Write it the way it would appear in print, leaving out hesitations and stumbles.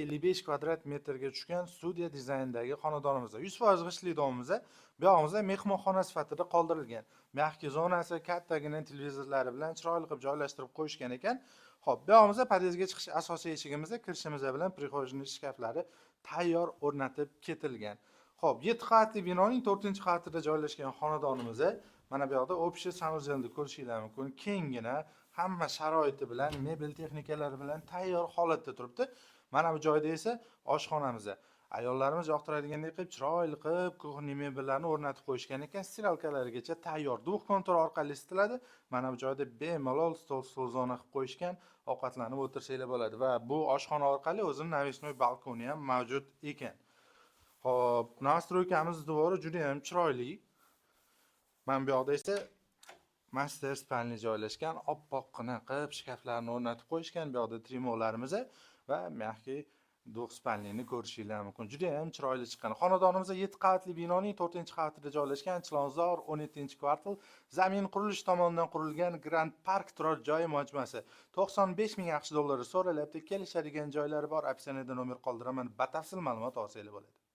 55 kvadrat metrga tushgan studiya dizaynidagi xonadonimiz. 100% g'ishtli domimiz. Bu yog'imizda mehmonxona sifatida qoldirilgan. Мягкий zonasi kattagina televizorlari bilan chiroyli qilib joylashtirib qo'yishgan ekan. Xo'p, bu yog'imizda podyezdga chiqish asosiy eshigimizda kirishimiz bilan прихожий shkaflari tayyor o'rnatib ketilgan. Xo'p, 7 qavatli binoning 4-qavatida joylashgan xonadonimiz. Mana bu yoqda общий санузел ni ko'rishinglar mumkin. Kenggina, hamma sharoiti bilan, mebel texnikalari bilan tayyor holatda turibdi. Mana bu joyda esa oshxonamiz. Ayollarimiz yoqtiradigandek qilib, chiroyli qilib кухонный mebellarni o'rnatib qo'yishgan ekan. Стиралка larigacha tayyor. Двухконтур orqali isitiladi. Mana bu joyda bemalol stol, stol zona qilib qo'yishgan. Ovqatlanib o'tirsanglar bo'ladi va bu oshxona orqali o'zini навесной balkoni ham mavjud ekan. Xo'p, настройка miz devori juda ham chiroyli. Mana bu yoqda esa мастер спальня joylashgan. Oppoqqina qilib shkaflarni o'rnatib qo'yishgan. Bu yoqda trimolarimiz va мягкий двухспальный ni ko'rishinglar mumkin. Juda ham chiroyli chiqqan. Xonadonimiz 7 qavatli binoning 4-qavatida joylashgan, Chilonzor 17-kvartal, Zamin qurilish tomonidan qurilgan Grand Park turar joy majmuasi. 95 ming AQSh dollari so'ralyapti. Kelishadigan joylari bor. Описание da nomer qoldiraman. Batafsil ma'lumot olsanglar bo'ladi.